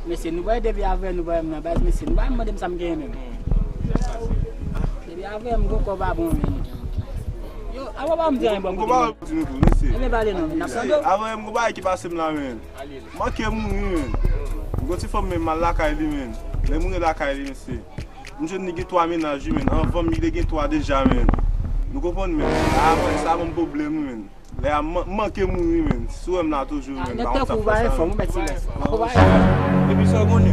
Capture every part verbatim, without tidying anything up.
Mesye, nou bay depi avè nou bay m nan baz, mesye, nou bay mande m sa m genyen menm. Depi avè m, gon kò pa bon menm. Yo, apa pa m di anyen bon kote. Konpa di nou tou, mesye. Ebyen pale non, n ap tande w. Avè m, gon bagay ki pase m la, menm. Manke mouri, menm. Gon ti fanm menm, m al lakay li, menm. Lè m rive lakay li, mesye. M jwenn li gen twa mennaj, wi, menm. Anvan m, li te gen twa deja, menm. Nou konprann, menm. Avè sa, ban m pwoblèm, wi, menm. Lè a man- manke mouri, menm. Si w wè m la toujou, menm. Nèg tankou w pa enfòm, ou mèt silans. Ou pa enfòm. Epi sa w konnen,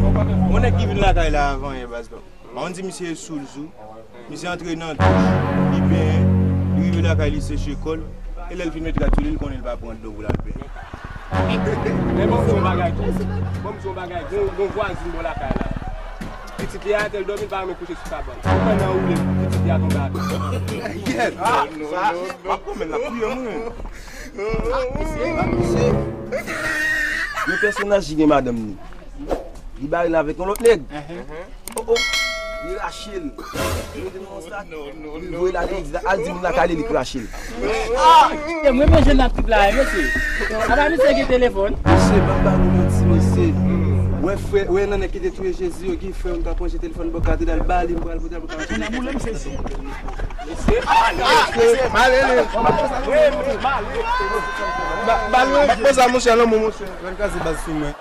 yon nèg ki vin lakay la avan yè, baz la. M pa konn si misye sou l sou. Misye antre nan douch, li benyen, li rive lakay li seche kò l. E lè l fin met rad sou li, li konnen li pa pran dlo pou l al benyen. Men ban m di w yon bagay tou. Ban m di w yon bagay. Gon, gon vwazin bò lakay la. Pitit li atè, l dòmi, l pa renmen kouche sou kabann. Ou pran nan woule, pitit li a tonbe atè. Kèt! Ah, sa, m ap pran men l ap touye mwen. Yon pèsonaj ki gen madanm li. Li bare l avèk yon lòt nèg. Oh, oh. Li rache l. Li mete l nan yon sak. Li voye l ale, li di, al di moun lakay li, li krache l. Ah! E mwen menm jennap tip la, mesye. Apa misye gen telefòn? Mesye, pa ba nou manti, mesye. Wè frè, wè nan nèg ki te touye Jezi yo, gen frè m ka pran telefòn bò katedral, ba li, m pral pote l pou ka. Kounye a boule m sezi. Mesye, ah, mesye, malere. Ba, ba li, m ap poze a, monchè, lanmou, monchè. Jwenn kraze baz sou mwen.